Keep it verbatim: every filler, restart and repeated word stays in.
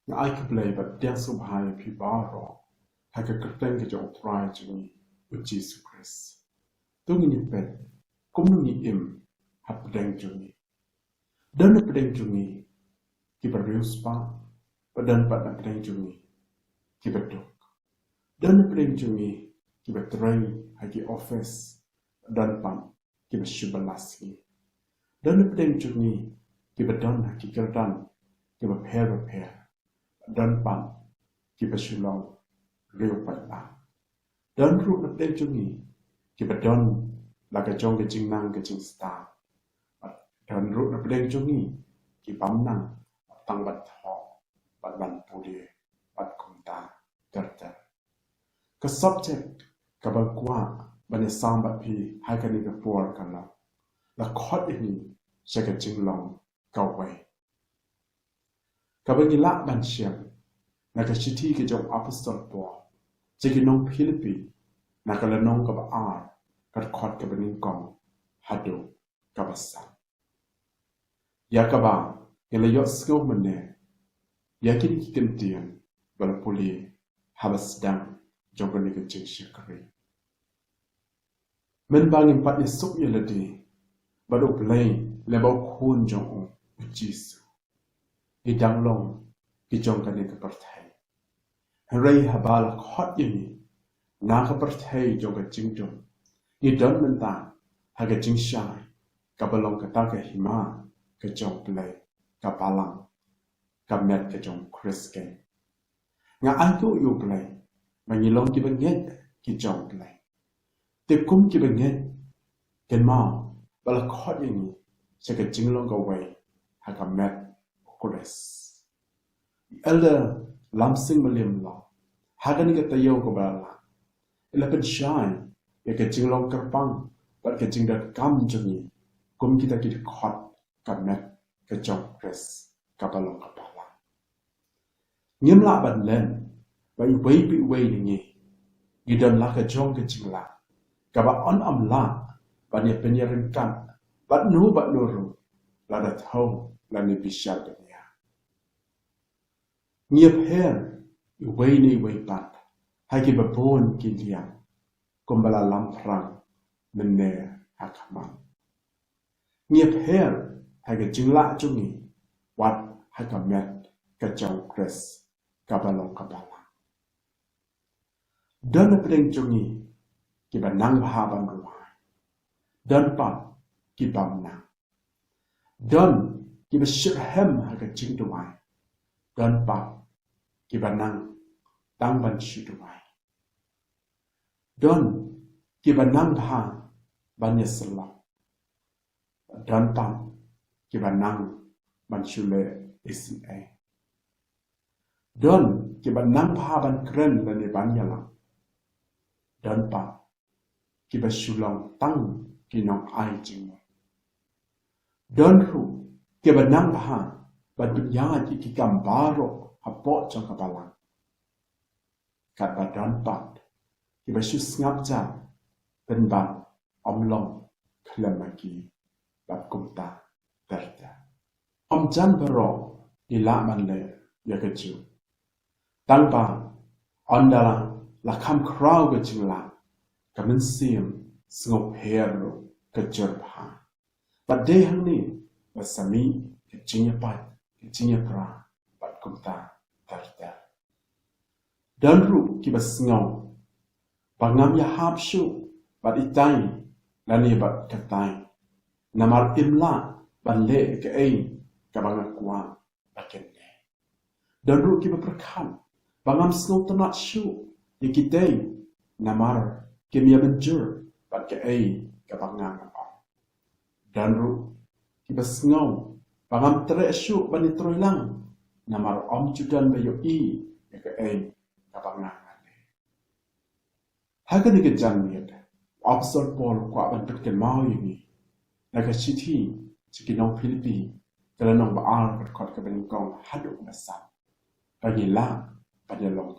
Nga ai khublei bad pdiang sngewbha ïa phi baroh ha ka kyrteng ka jong U Trai jong ngi U Jisu Khrist. To ngin ïa peit kumno ngi im hapdeng jong ngi. Don napdeng jong ngi kiba riewspah, bad don pat napdeng jong ngi kiba duk. Don napdeng jong ngi kiba trei ha ki office, bad don pat kiba shu bylla sngi. Don napdeng jong ngi kiba don ha ki kyrdan kiba pher bapher, bad don pat kiba shu long riew paidbah. Don ruh napdeng jong ngi kiba don la ka jong ka jingnang ka jingstad, bad don ruh napdeng jong ngi ki bym nang tang ban thoh bad ban pule bad kumta ter ter. Ka subject kaba kwah ban ïasam bad phi ha kane ka por ka long, la khot ïa ngi sha ka jinglong kawei. Kaba ngi lah ban shem na ka shithi ka jong u Apostol Paul sha ki nong Philippi, na ka lynnong kaba ar, ka dkhot kaba nyngkong haduh kaba san. Ïa kaba ngi la ïohsngew mynne, ïa kine ki kyntien ba la pule haba sdang jong kane ka jingshakri. Mynba ngim pat ïasuk ïa lade bad U Blei lyngba U Khun jong u, U Jisu, ngi dang long ki jong kane ka pyrthei. Hynrei haba la khot ïa ngi na ka pyrthei jong ka jingdum, ngi don mynta ha ka jingshai kaba long kata ka hima ka jong U Blei, ka balang, ka met ka jong u Khrist keiñ. Nga aiti ïa U Blei ba ngi long kiba ngeit ki jong U Blei. Te kum kiba ngeit, kynmaw ba la khot ïa ngi sha ka jinglong kawei ha ka met u Khrist. Elder Lamsing Maliamlong, ha kane ka taïew kaba la leit, i la pynshai ïa ka jinglong kyrpang bad ka jingdonkam jong ngi kum kita ki dkhot ka met ka jong u Khrist kaba long ka balang. Ngim lah ban len ba iwei pa iwei na ngi ngi don la ka jong ka jinglad kaba yn ym lah ban ïa pynïaryngkat bad no bad no ruh, lada thew lane bishar bniah. Ngi ïapher iwei na iwei pat ha kiba bun ki liang, kumba la lamphrang mynne ha khmat. Ngi ïapher ha ka jinglah jong ngi wat ha ka met ka jong u Khrist kaba long ka balang. Don napdeng jong ngi kiba nang bha ban duwai, don pat ki bym nang. Don kiba shitrhem ha ka jingduwai, don pat kiba nang tang ban shu duwai. Don kiba nang bha ban ïasyllok, don pat kiba nang ban shu leh isynei. Don kiba nang bha ban kren lane ban ïalam, don pat kiba shu long tang ki nongai jingmut. Don ruh kiba nang bha ban pynïaid ïa ki kam baroh hapoh jong ka balang. Katba don pat kiba shu sngap jan pynban ym long khlem ma ki, bad kumta ter ter. Ym jan baroh ngi lah ban leh ïa kajuh. Tangba ynda la kham khraw ka jinglad, ka mynsiem sngewpher ruh ka jur bha. Bad dei hangne ba sa mih ka jingïapait, ka jingïapra bad kumta ter ter. Don ruh kiba sngew ba ngam ïahap shuh bad itai lane bad katai, namar im lah ban leh kaei kaba nga kwah ba kin leh. Don ruh kiba pyrkhat ba ngam sngewtynnat shuh ïa kitei namar kim ïa mynjur bad kaei kaba nga nga ong. Don ruh kiba sngew ba ngam treh shuh ban ïatrei lang namar ym ju don ba ïohi ïa kaei kaba nga nga leh. Ha kane ka janmiet, u Apostol Paul u kwah ban pynkynmaw ïa ngi na ka shithi sha ki nong Philippi, ka lynnong ba ar, ka dkhot kaba nyngkong haduh kaba san, ba ngi lah ban ïalong